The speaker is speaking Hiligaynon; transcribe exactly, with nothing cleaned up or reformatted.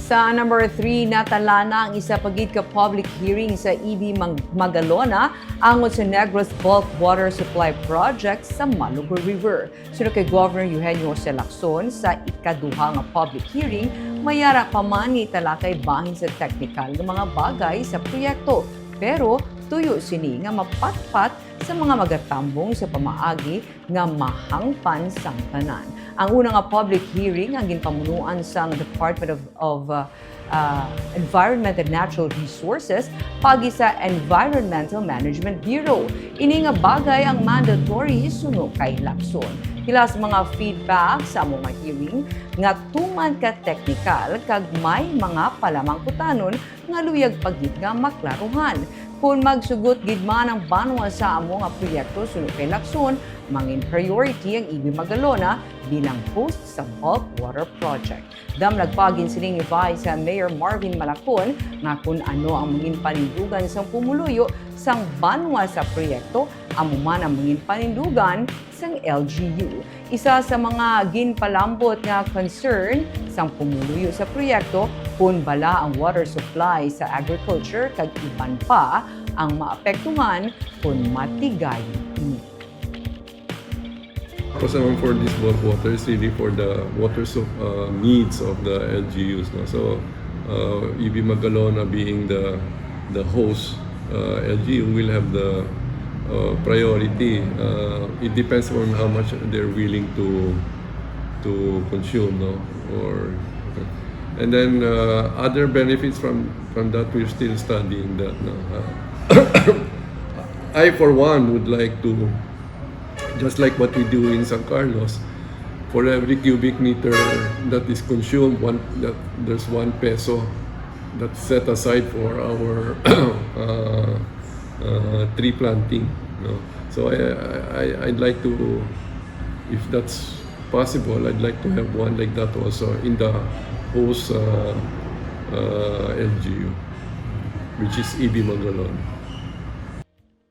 Sa number three, natala na ang isa pa gid ka public hearing sa E B Mag-, Magalona angot sa Negros Bulk Water Supply Project sa Malugo River. Suno kay Governor Eugenio Jose Lacson, sa ikaduha nga public hearing, may ara pa man nga italakay bahin sa teknikal nga mga bagay sa proyekto. Pero tuyo sini nga mapatpat sa mga magatambong sa pamaagi nga mahangpan sang tanan. Ang una nga public hearing ang ginpamunuan sang Department of, of uh, uh, Environment and Natural Resources pagi sa Environmental Management Bureau. Ini nga bagay ang mandatory suno kay Lacson. Pila sa mga feedback sa amo nga hearing nga tuman ka teknikal kag may mga palamangkutanon nga luyag pa gid nga maklaruhan. Kon magsugot gid man ang banwa sa amo nga proyekto suno kay Lacson, mangin priority ang E B Magalona bilang host sa bulk water project. Damlag pa gid sining ni Vice Mayor Marvin Malacon nga kon ano ang mangin panindugan sang pumuluyo sang banwa sa proyekto, amo man ang mangin panindugan sang L G U. Isa sa mga ginpalambot nga concern sang pumuluyo sa proyekto kon bala ang water supply sa agriculture kag iban pa ang maapektuhan kon matigayon ini. Focus naman for this bulk water is really for the water so, uh, needs of the L G Us. No? So, uh, E B Magalona being the the host, uh, L G U will have the uh, priority. Uh, it depends on how much they're willing to to consume, no? Or and then uh, other benefits from from that, we're still studying that. No? Uh, I for one would like to, just like what we do in San Carlos, for every cubic meter that is consumed, one that there's one peso that's set aside for our uh, uh, tree planting. No? So I, I, I'd like to, if that's possible, I'd like to have one like that also in the host uh, uh, L G U, which is E B Magalona.